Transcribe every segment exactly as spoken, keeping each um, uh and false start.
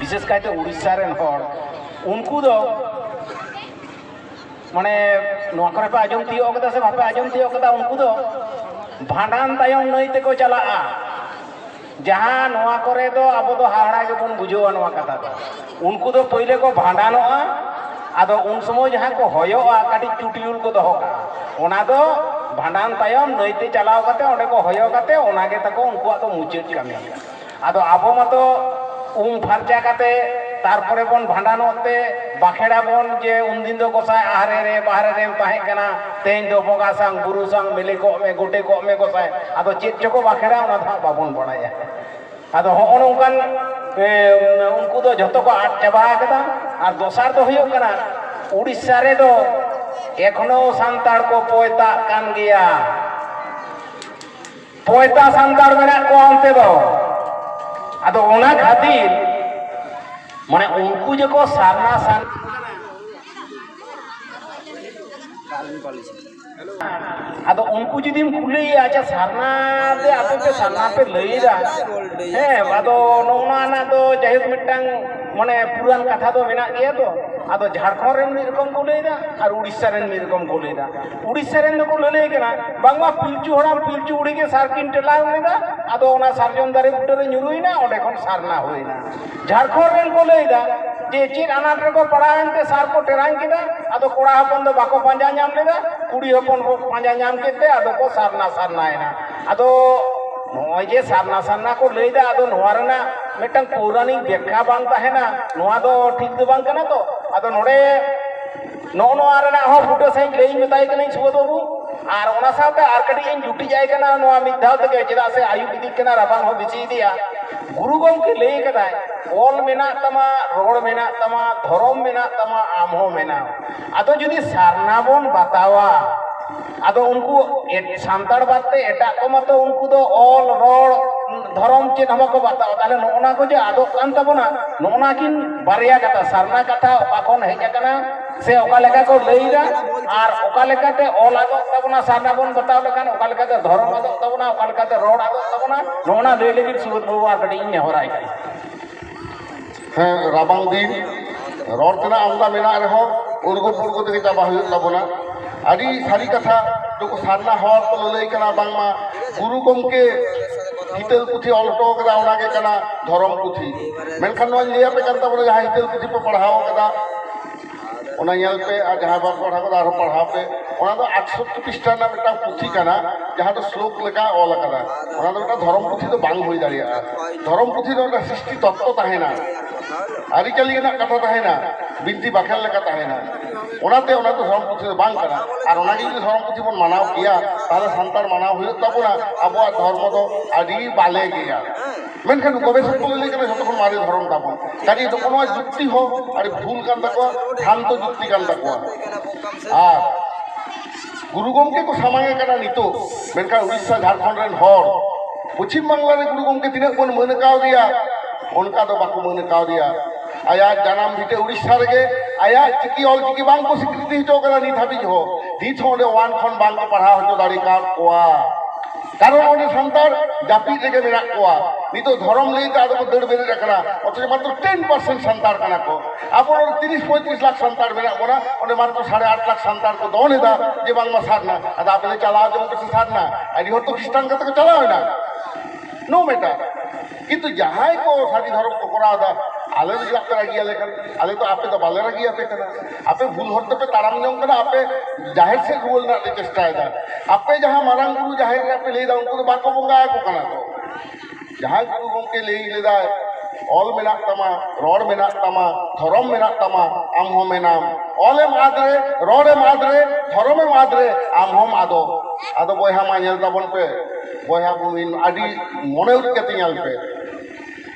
ᱵᱤᱥᱮᱥ ᱠᱟᱭᱛᱮ ᱩᱲᱤᱥᱥᱟ ᱨᱮᱱ ᱦᱚᱲ, ᱩᱱᱠᱩ ᱫᱚ ᱢᱟᱱᱮ ᱱᱚᱣᱟ ᱠᱚᱨᱮ ᱯᱮ ᱟᱸᱡᱚᱢ ᱛᱤᱭᱳᱜ ᱠᱟᱫᱟ ᱥᱮ ᱵᱟᱯᱮ ᱟᱸᱡᱚᱢ ᱛᱤᱭᱳᱜ ᱠᱟᱫᱟ, ᱩᱱᱠᱩ ᱫᱚ ᱵᱷᱟᱸᱰᱟᱱ ᱛᱟᱭᱚᱢ ᱱᱟᱹᱭ ᱛᱮᱠᱚ ᱪᱟᱞᱟᱜᱼᱟ᱾ ᱡᱟᱦᱟᱸ ᱱᱚᱣᱟ ᱠᱚᱨᱮ ᱫᱚ ᱟᱵᱚ ᱫᱚ ᱦᱟᱦᱟᱲᱟ ᱜᱮᱵᱚᱱ ᱵᱩᱡᱷᱟᱹᱣᱟ ᱱᱚᱣᱟ ᱠᱟᱛᱷᱟ ᱫᱚ᱾ ᱩᱱᱠᱩ ᱫᱚ ᱯᱳᱭᱞᱳ ᱠᱚ ᱵᱷᱟᱸᱰᱟᱱᱚᱜᱼᱟ, ᱟᱫᱚ ᱩᱱ ᱥᱚᱢᱚᱭ ᱡᱟᱦᱟᱸ ᱠᱚ ᱦᱚᱭᱚᱜᱼᱟ, ᱠᱟᱹᱴᱤᱡ ᱪᱩᱴᱭᱩᱞ ᱠᱚ ᱫᱚᱦᱚ ᱠᱟᱜᱼᱟ, ᱚᱱᱟ ᱫᱚ ᱵᱷᱟᱸᱰᱟᱱ ᱛᱟᱭᱚᱢ ᱱᱟᱹᱭᱛᱮ ᱪᱟᱞᱟᱣ ᱠᱟᱛᱮ ᱚᱸᱰᱮ ᱠᱚ ᱦᱚᱭᱚ ᱠᱟᱛᱮ ᱚᱱᱟ ᱜᱮ ᱛᱟᱠᱚ ᱩᱱᱠᱩᱣᱟᱜ ᱫᱚ ᱢᱩᱪᱟᱹᱫ ᱠᱟᱹᱢᱤ᱾ ᱟᱫᱚ ᱟᱵᱚ ᱢᱟᱛᱚ ᱩᱢ ᱯᱷᱟᱨᱪᱟ ᱠᱟᱛᱮ ᱛᱟᱨᱯᱚᱨᱮ ᱵᱚᱱ ᱵᱷᱟᱸᱰᱟᱱᱚᱜ ᱛᱮ ᱵᱟᱠᱷᱮᱲᱟᱵᱚᱱ ᱡᱮ ᱩᱱᱫᱤᱱ ᱫᱚ ᱜᱚᱸᱥᱟᱭ ᱟᱦᱨᱮ ᱨᱮ ᱵᱟᱦᱨᱮ ᱨᱮᱢ ᱛᱟᱦᱮᱸ ᱠᱟᱱᱟ, ᱛᱮᱦᱮᱧ ᱫᱚ ᱵᱚᱸᱜᱟ ᱥᱟᱝ ᱵᱩᱨᱩ ᱥᱟᱝ ᱢᱤᱞᱮ ᱠᱚᱜ ᱢᱮ, ᱜᱚᱴᱮ ᱠᱚᱜ ᱢᱮ ᱜᱚᱸᱥᱟᱭ᱾ ᱟᱫᱚ ᱪᱮᱫ ᱪᱚᱠᱚ ᱵᱟᱠᱷᱮᱲᱟ ᱚᱱᱟ ᱫᱚ ᱦᱟᱸᱜ ᱵᱟᱵᱚᱱ ᱵᱟᱲᱟᱭᱟ᱾ ᱟᱫᱚ ᱦᱚᱸᱜᱼᱚ ᱱᱚᱝᱠᱟᱱ ᱮ, ᱩᱱᱠᱩ ᱫᱚ ᱡᱷᱚᱛᱚ ᱠᱚ ᱟᱫ ᱪᱟᱵᱟ ᱟᱠᱟᱫᱟ᱾ ᱟᱨ ᱫᱚᱥᱟᱨ ᱫᱚ ᱦᱩᱭᱩᱜ ᱠᱟᱱᱟ, ᱩᱲᱤᱥᱥᱟ ᱨᱮᱫᱚ ᱮᱠᱷᱚᱱᱳ ᱥᱟᱱᱛᱟᱲ ᱠᱚ ᱯᱚᱭᱛᱟᱜ ᱠᱟᱱ ᱜᱮᱭᱟ᱾ ᱯᱚᱭᱛᱟ ᱥᱟᱱᱛᱟᱲ ᱢᱮᱱᱟᱜ ᱠᱚᱣᱟ ᱚᱱᱛᱮ ᱫᱚ᱾ ᱟᱫᱚ ᱚᱱᱟ ᱠᱷᱟᱹᱛᱤᱨ ᱢᱟᱱᱮ ᱩᱱᱠᱩ ᱡᱮᱠᱚ ᱥᱟᱨᱱᱟ ᱥᱟᱨᱱᱟ ᱟᱫᱚ ᱩᱱᱠᱩ ᱡᱩᱫᱤᱢ ᱠᱩᱞᱤᱭᱮᱭᱟ, "ᱟᱪᱪᱷᱟ, ᱥᱟᱨᱱᱟ ᱫᱮ ᱟᱯᱮ ᱯᱮ ᱥᱟᱨᱱᱟ ᱯᱮ ᱞᱟᱹᱭᱮᱫᱟ?" ᱦᱮᱸ, ᱟᱫᱚ ᱱᱚᱜᱼᱚ ᱱᱚᱣᱟ ᱨᱮᱱᱟᱜ ᱫᱚ ᱡᱟᱭᱦᱳᱠ ᱢᱤᱫᱴᱟᱝ ᱢᱟᱱᱮ ᱯᱩᱨᱟᱱ ᱠᱟᱛᱷᱟ ᱫᱚ ᱢᱮᱱᱟᱜ ᱜᱮᱭᱟ ᱛᱚ᱾ ᱟᱫᱚ ᱡᱷᱟᱲᱠᱷᱚᱸᱰ ᱨᱮᱱ ᱢᱤᱫ ᱨᱚᱠᱚᱢ ᱠᱚ ᱞᱟᱹᱭᱮᱫᱟ ᱟᱨ ᱩᱲᱤᱥᱥᱟ ᱨᱮᱱ ᱢᱤᱫ ᱨᱚᱠᱚᱢ ᱠᱚ ᱞᱟᱹᱭᱮᱫᱟ᱾ ᱩᱲᱤᱥᱥᱟ ᱨᱮᱱ ᱫᱚᱠᱚ ᱞᱟᱹᱞᱟᱹᱭ ᱠᱟᱱᱟ ᱵᱟᱝᱢᱟ ᱯᱤᱞᱪᱩ ᱦᱟᱲᱟᱢ ᱯᱤᱞᱪᱩ ᱵᱩᱲᱦᱤ ᱜᱮ ᱥᱟᱨ ᱠᱤᱱ ᱴᱮᱞᱟᱣ ᱞᱮᱫᱟ, ᱟᱫᱚ ᱚᱱᱟ ᱥᱟᱨᱡᱚᱢ ᱫᱟᱨᱮ ᱵᱩᱴᱟᱹ ᱨᱮ ᱧᱩᱨᱩᱭᱮᱱᱟ, ᱚᱸᱰᱮ ᱠᱷᱚᱱ ᱥᱟᱨᱱᱟ ᱦᱩᱭᱮᱱᱟ᱾ ᱡᱷᱟᱲᱠᱷᱚᱸᱰ ᱨᱮᱱ ᱠᱚ ᱞᱟᱹᱭᱫᱟ ᱡᱮ ᱪᱮᱫ ᱟᱱᱟᱴ ᱨᱮᱠᱚ ᱯᱟᱲᱟᱣᱮᱱ ᱛᱮ ᱥᱟᱨ ᱠᱚ ᱴᱮᱨᱟᱝ ᱠᱮᱫᱟ, ᱟᱫᱚ ᱠᱚᱲᱟ ᱦᱚᱯᱚᱱ ᱫᱚ ᱵᱟᱠᱚ ᱯᱟᱸᱡᱟ ᱧᱟᱢ ᱞᱮᱫᱟ, ᱠᱩᱲᱤ ᱦᱚᱯᱚᱱ ᱠᱚ ᱯᱟᱸᱡᱟ ᱧᱟᱢ ᱠᱮᱫ ᱛᱮ ᱟᱫᱚ ᱠᱚ ᱥᱟᱨᱱᱟ ᱥᱟᱨᱱᱟᱭᱮᱱᱟ᱾ ᱟᱫᱚ ᱱᱚᱜᱼᱚᱭ ᱡᱮ ᱥᱟᱨᱱᱟ ᱥᱟᱨᱱᱟ ᱠᱚ ᱞᱟᱹᱭᱫᱟ, ᱟᱫᱚ ᱱᱚᱣᱟ ᱨᱮᱱᱟᱜ ᱢᱤᱫᱴᱟᱝ ᱯᱳᱣᱨᱟᱱᱤᱠ ᱵᱮᱠᱠᱷᱟ ᱵᱟᱝ ᱛᱟᱦᱮᱱᱟ, ᱱᱚᱣᱟ ᱫᱚ ᱴᱷᱤᱠ ᱫᱚ ᱵᱟᱝ ᱠᱟᱱᱟ ᱛᱚ᱾ ᱟᱫᱚ ᱱᱚᱰᱮ ᱱᱚᱜᱼᱚ ᱱᱚᱣᱟ ᱨᱮᱱᱟᱜ ᱦᱚᱸ ᱵᱩᱴᱟᱹ ᱥᱟᱺᱦᱤᱡ ᱞᱟᱹᱭᱟᱹᱧ ᱢᱮᱛᱟᱭ ᱠᱟᱹᱱᱟᱹᱧ ᱥᱩᱵᱳᱫ ᱵᱟᱹᱵᱩ, ᱟᱨ ᱚᱱᱟ ᱥᱟᱶᱛᱮ ᱟᱨ ᱠᱟᱹᱴᱤᱡ ᱤᱧ ᱡᱩᱴᱤᱡ ᱟᱭ ᱠᱟᱱᱟ ᱱᱚᱣᱟ ᱢᱤᱫ ᱫᱷᱟᱣ ᱛᱮᱜᱮ, ᱪᱮᱫᱟᱜ ᱥᱮ ᱟᱹᱭᱩᱵ ᱤᱫᱤᱜ ᱠᱟᱱᱟ, ᱨᱟᱵᱟᱝ ᱦᱚᱸ ᱵᱮᱥᱤ ᱤᱫᱤᱜᱼᱟ᱾ ᱜᱩᱨᱩ ᱜᱚᱢᱠᱮ ᱞᱟᱹᱭ ᱠᱟᱫᱟᱭ, "ᱚᱞ ᱢᱮᱱᱟᱜ ᱛᱟᱢᱟ, ᱨᱚᱲ ᱢᱮᱱᱟᱜ ᱛᱟᱢᱟ, ᱫᱷᱚᱨᱚᱢ ᱢᱮᱱᱟᱜ ᱛᱟᱢᱟ, ᱟᱢ ᱦᱚᱸ ᱢᱮᱱᱟᱢ᱾" ᱟᱫᱚ ᱡᱩᱫᱤ ᱥᱟᱨᱱᱟ ᱵᱚᱱ ᱵᱟᱛᱟᱣᱟ, ᱟᱫᱚ ᱩᱱᱠᱩ ᱮᱴ-, ᱥᱟᱱᱛᱟᱲ ᱵᱟᱫ ᱛᱮ ᱮᱴᱟᱜ ᱠᱚ ᱢᱟᱛᱚ ᱩᱱᱠᱩ ᱫᱚ ᱚᱞ, ᱨᱚᱲ, ᱫᱷᱚᱨᱚᱢ ᱪᱮᱫ ᱦᱚᱸ ᱵᱟᱠᱚ ᱵᱟᱛᱟᱣᱟ᱾ ᱛᱟᱦᱞᱮ ᱱᱚᱜᱼᱚ ᱱᱟ ᱠᱚ ᱡᱮ ᱟᱫᱚᱜ ᱠᱟᱱ ᱛᱟᱵᱚᱱᱟ, ᱱᱚᱜᱼᱚ ᱱᱟ ᱠᱤᱱ ᱵᱟᱨᱭᱟ ᱠᱟᱛᱷᱟ, ᱥᱟᱨᱱᱟ ᱠᱟᱛᱷᱟ ᱚᱠᱟ ᱠᱷᱚᱱ ᱦᱮᱡ ᱟᱠᱟᱱᱟ ᱥᱮ ᱚᱠᱟ ᱞᱮᱠᱟ ᱠᱚ ᱞᱟᱹᱭᱫᱟ, ᱟᱨ ᱚᱠᱟ ᱞᱮᱠᱟᱛᱮ ᱚᱞ ᱟᱫᱚᱜ ᱛᱟᱵᱚᱱᱟ, ᱥᱟᱨᱱᱟ ᱵᱚᱱ ᱵᱟᱛᱟᱣ ᱞᱮᱠᱷᱟᱱ ᱚᱠᱟ ᱞᱮᱠᱟᱛᱮ ᱫᱷᱚᱨᱚᱢ ᱟᱫᱚᱜ ᱛᱟᱵᱚᱱᱟ, ᱚᱠᱟ ᱞᱮᱠᱟᱛᱮ ᱨᱚᱲ ᱟᱫᱚᱜ ᱛᱟᱵᱚᱱᱟ, ᱱᱚᱜᱼᱚ ᱱᱟ ᱞᱟᱹᱭ ᱞᱟᱹᱜᱤᱫ ᱥᱩᱵᱳᱫ ᱵᱟᱹᱵᱩ ᱟᱨ ᱠᱟᱹᱴᱤᱡ ᱤᱧ ᱱᱮᱦᱚᱨᱟᱭ ᱠᱟᱱᱟ᱾ ᱦᱮᱸ, ᱨᱟᱵᱟᱝ ᱫᱤᱱ ᱨᱚᱲ ᱛᱮᱱᱟᱜ ᱟᱢᱫᱟ ᱢᱮᱱᱟᱜ ᱨᱮᱦᱚᱸ ᱩᱲᱜᱩ ᱯᱩᱲᱜᱩ ᱛᱮᱜᱮ ᱪᱟᱵᱟ ᱦᱩᱭᱩᱜ ᱛᱟᱵᱚᱱᱟ᱾ ᱟᱹᱰᱤ ᱥᱟᱹᱨᱤ ᱠᱟᱛᱷᱟ, ᱱᱩᱠᱩ ᱥᱟᱨᱱᱟ ᱦᱚᱲ ᱠᱚ ᱞᱟᱹᱞᱟᱹᱭ ᱠᱟᱱᱟ ᱵᱟᱝᱢᱟ ᱜᱩᱨᱩ ᱜᱚᱢᱠᱮ ᱦᱤᱛᱟᱹᱞ ᱯᱩᱛᱷᱤ ᱚᱞ ᱦᱚᱴᱚ ᱠᱟᱫᱟ, ᱚᱱᱟᱜᱮ ᱠᱟᱱᱟ ᱫᱷᱚᱨᱚᱢ ᱯᱩᱛᱷᱤ᱾ ᱢᱮᱱᱠᱷᱟᱱ ᱱᱚᱣᱟᱧ ᱞᱟᱹᱭ ᱟᱯᱮ ᱠᱟᱱ ᱛᱟᱵᱚᱱᱟ, ᱡᱟᱦᱟᱸ ᱦᱤᱛᱟᱹᱞ ᱯᱩᱛᱷᱤ ᱯᱮ ᱯᱟᱲᱦᱟᱣ ᱠᱟᱫᱟ, ᱚᱱᱟ ᱧᱮᱞ ᱯᱮ, ᱟᱨ ᱡᱟᱦᱟᱸᱭ ᱵᱟᱝ ᱯᱟᱲᱦᱟᱣ ᱠᱟᱫᱟ, ᱟᱨᱦᱚᱸ ᱯᱟᱲᱦᱟᱣ ᱯᱮ᱾ ᱚᱱᱟ ᱫᱚ ᱟᱴᱥᱚᱴᱴᱤ ᱯᱤᱥᱴᱟ ᱨᱮᱱᱟᱜ ᱢᱤᱫᱴᱟᱝ ᱯᱩᱛᱷᱤ ᱠᱟᱱᱟ, ᱡᱟᱦᱟᱸ ᱫᱚ ᱥᱞᱳᱠ ᱞᱮᱠᱟ ᱚᱞ ᱟᱠᱟᱫᱟ᱾ ᱚᱱᱟ ᱫᱚ ᱢᱤᱫᱴᱟᱝ ᱫᱷᱚᱨᱚᱢ ᱯᱩᱛᱷᱤ ᱫᱚ ᱵᱟᱝ ᱦᱩᱭ ᱫᱟᱲᱮᱭᱟᱜᱼᱟ᱾ ᱫᱷᱚᱨᱚᱢ ᱯᱩᱛᱷᱤ ᱫᱚ ᱢᱤᱫᱴᱟᱝ ᱥᱨᱤᱥᱴᱤ ᱛᱚᱛᱛᱚ ᱛᱟᱦᱮᱱᱟ, ᱟᱹᱨᱤᱪᱟᱹᱞᱤ ᱨᱮᱱᱟᱜ ᱠᱟᱛᱷᱟ ᱛᱟᱦᱮᱱᱟ, ᱵᱤᱱᱛᱤ ᱵᱟᱠᱷᱮᱬ ᱞᱮᱠᱟ ᱛᱟᱦᱮᱱᱟ᱾ ᱚᱱᱟᱛᱮ ᱚᱱᱟ ᱫᱚ ᱫᱷᱚᱨᱚᱢ ᱯᱩᱛᱷᱤ ᱫᱚ ᱵᱟᱝ ᱠᱟᱱᱟ᱾ ᱟᱨ ᱚᱱᱟᱜᱮ ᱡᱩᱫᱤ ᱫᱷᱚᱨᱚᱢ ᱯᱩᱛᱷᱤ ᱵᱚᱱ ᱢᱟᱱᱟᱣ ᱠᱮᱭᱟ, ᱛᱟᱦᱚᱞᱮ ᱥᱟᱱᱛᱟᱲ ᱢᱟᱱᱟᱣ ᱦᱩᱭᱩᱜ ᱛᱟᱵᱚᱱᱟ, ᱟᱵᱚᱣᱟᱜ ᱫᱷᱚᱨᱢᱚ ᱫᱚ ᱟᱹᱰᱤ ᱵᱟᱞᱮ ᱜᱮᱭᱟ᱾ ᱢᱮᱱᱠᱷᱟᱱ ᱜᱚᱵᱮᱥᱚᱠ ᱠᱚ ᱞᱟᱹᱭ ᱠᱟᱱᱟ ᱡᱷᱚᱛᱚ ᱠᱷᱚᱱ ᱢᱟᱨᱮ ᱫᱷᱚᱨᱚᱢ ᱛᱟᱵᱚᱱ᱾ ᱠᱟᱡᱮ ᱱᱚᱜᱼᱚ ᱱᱚᱣᱟ ᱡᱩᱠᱛᱤ ᱦᱚᱸ ᱟᱹᱰᱤ ᱵᱷᱩᱞ ᱠᱟᱱ ᱛᱟᱠᱚᱣᱟ, ᱵᱷᱨᱟᱱᱛᱚ ᱡᱩᱠᱛᱤ ᱠᱟᱱ ᱛᱟᱠᱚᱣᱟ᱾ ᱟᱨ ᱜᱩᱨᱩ ᱜᱚᱢᱠᱮ ᱠᱚ ᱥᱟᱢᱟᱝ ᱮ ᱠᱟᱱᱟ ᱱᱤᱛᱚᱜ, ᱢᱮᱱᱠᱷᱟᱱ ᱩᱲᱤᱥᱥᱟ ᱡᱷᱟᱲᱠᱷᱚᱸᱰ ᱨᱮᱱ ᱦᱚᱲ ᱯᱚᱪᱷᱤᱢ ᱵᱟᱝᱞᱟ ᱨᱮ ᱜᱩᱨᱩ ᱜᱚᱢᱠᱮ ᱛᱤᱱᱟᱹᱜ ᱵᱚᱱ ᱢᱟᱹᱱ ᱠᱟᱣᱫᱮᱭᱟ, ᱚᱱᱠᱟ ᱫᱚ ᱵᱟᱠᱚ ᱢᱟᱹᱱ ᱠᱟᱣᱫᱮᱭᱟ᱾ ᱟᱭᱟᱜ ᱡᱟᱱᱟᱢ ᱵᱷᱤᱴᱟᱹ ᱩᱲᱤᱥᱥᱟ ᱨᱮᱜᱮ ᱟᱭᱟᱜ ᱪᱤᱠᱤ ᱚᱞ ᱪᱤᱠᱤ ᱵᱟᱝ ᱠᱚ ᱥᱤᱠᱨᱤᱛᱤ ᱦᱚᱪᱚ ᱠᱟᱫᱟ ᱱᱤᱛ ᱦᱟᱹᱵᱤᱡ ᱦᱚᱸ᱾ ᱱᱤᱛ ᱦᱚᱸ ᱚᱸᱰᱮ ᱚᱣᱟᱱ ᱠᱷᱚᱱ ᱵᱟᱝ ᱠᱚ ᱯᱟᱲᱦᱟᱣ ᱦᱚᱪᱚ ᱫᱟᱲᱮ ᱠᱟᱣᱫ ᱠᱚᱣᱟ᱾ ᱠᱟᱨᱚᱱ ᱚᱸᱰᱮ ᱥᱟᱱᱛᱟᱲ ᱡᱟᱹᱯᱤᱫ ᱨᱮᱜᱮ ᱢᱮᱱᱟᱜ ᱠᱚᱣᱟ᱾ ᱱᱤᱛᱚᱜ ᱫᱷᱚᱨᱚᱢ ᱞᱟᱹᱭ ᱛᱮ ᱟᱫᱚ ᱠᱚ ᱫᱟᱹᱲ ᱵᱮᱨᱮᱫ ᱟᱠᱟᱱᱟ, ᱚᱛᱷᱚᱪᱚ ᱢᱟᱛᱨᱚ ᱴᱮᱱ ᱯᱟᱨᱥᱮᱱᱴ ᱥᱟᱱᱛᱟᱲ ᱠᱟᱱᱟ ᱠᱚ᱾ ᱟᱵᱚ ᱱᱚᱰᱮ ᱛᱤᱨᱤᱥ ᱯᱚᱸᱭᱛᱨᱤᱥ ᱞᱟᱠᱷ ᱥᱟᱱᱛᱟᱲ ᱢᱮᱱᱟᱜ ᱵᱚᱱᱟ, ᱚᱸᱰᱮ ᱢᱟᱛᱨᱚ ᱥᱟᱲᱮ ᱟᱴ ᱞᱟᱠᱷ ᱥᱟᱱᱛᱟᱲ ᱠᱚ ᱫᱚᱱ ᱮᱫᱟ ᱡᱮ ᱵᱟᱝᱢᱟ ᱥᱟᱨᱱᱟ᱾ ᱟᱫᱚ ᱟᱯᱮ ᱫᱚ ᱪᱟᱞᱟᱣ ᱡᱚᱝ ᱯᱮᱥᱮ ᱥᱟᱨᱱᱟ, ᱟᱹᱰᱤ ᱦᱚᱲ ᱛᱚ ᱠᱷᱨᱤᱥᱴᱟᱱ ᱠᱟᱛᱮ ᱠᱚ ᱪᱟᱞᱟᱣ ᱮᱱᱟ, no matter᱾ ᱠᱤᱱᱛᱩ ᱡᱟᱦᱟᱸᱭ ᱠᱚ ᱥᱟᱹᱨᱤ ᱫᱷᱚᱨᱚᱢ ᱠᱚ ᱠᱚᱨᱟᱣ ᱮᱫᱟ, ᱟᱞᱮ ᱫᱚ ᱪᱮᱫᱟᱜ ᱯᱮ ᱨᱟᱹᱜᱤ ᱟᱞᱮ ᱠᱟᱱᱟ? ᱟᱞᱮ ᱫᱚ ᱟᱯᱮ ᱫᱚ ᱵᱟᱞᱮ ᱨᱟᱹᱜᱤ ᱟᱯᱮ ᱠᱟᱱᱟ᱾ ᱟᱯᱮ ᱵᱷᱩᱞ ᱦᱚᱨ ᱛᱮᱯᱮ ᱛᱟᱲᱟᱢ ᱡᱚᱝ ᱠᱟᱱᱟ, ᱟᱯᱮ ᱡᱟᱦᱮᱨ ᱥᱮᱫ ᱨᱩᱣᱟᱹᱲ ᱨᱮᱱᱟᱜ ᱯᱮ ᱪᱮᱥᱴᱟᱭᱮᱫᱟ᱾ ᱟᱯᱮ ᱡᱟᱦᱟᱸ ᱢᱟᱨᱟᱝ ᱵᱩᱨᱩ ᱡᱟᱦᱮᱨ ᱨᱮ ᱯᱮ ᱞᱟᱹᱭᱫᱟ, ᱩᱱᱠᱩ ᱫᱚ ᱵᱟᱠᱚ ᱵᱚᱸᱜᱟ ᱟᱠᱚ ᱠᱟᱱᱟ ᱠᱚ᱾ ᱡᱟᱦᱟᱸᱭ ᱜᱩᱨᱩ ᱜᱚᱢᱠᱮ ᱞᱟᱹᱭ ᱞᱮᱫᱟᱭ, ᱚᱞ ᱢᱮᱱᱟᱜ ᱛᱟᱢᱟ, ᱨᱚᱲ ᱢᱮᱱᱟᱜ ᱛᱟᱢᱟ, ᱫᱷᱚᱨᱚᱢ ᱢᱮᱱᱟᱜ ᱛᱟᱢᱟ, ᱟᱢ ᱦᱚᱸ ᱢᱮᱱᱟᱢ᱾ ᱚᱞ ᱮᱢ ᱟᱫ ᱨᱮ, ᱨᱚᱲ ᱮᱢ ᱟᱫ ᱨᱮ, ᱫᱷᱚᱨᱚᱢ ᱮᱢ ᱟᱫ ᱨᱮ, ᱟᱢ ᱦᱚᱸᱢ ᱟᱫᱚᱜ᱾ ᱟᱫᱚ ᱵᱚᱭᱦᱟ ᱢᱟ ᱧᱮᱞ ᱛᱟᱵᱚᱱ ᱯᱮ, ᱵᱚᱭᱦᱟ ᱵᱩᱦᱤᱱ ᱟᱹᱰᱤ ᱢᱚᱱᱮ ᱩᱨᱤᱡ ᱠᱟᱛᱮ ᱧᱮᱞ ᱯᱮ᱾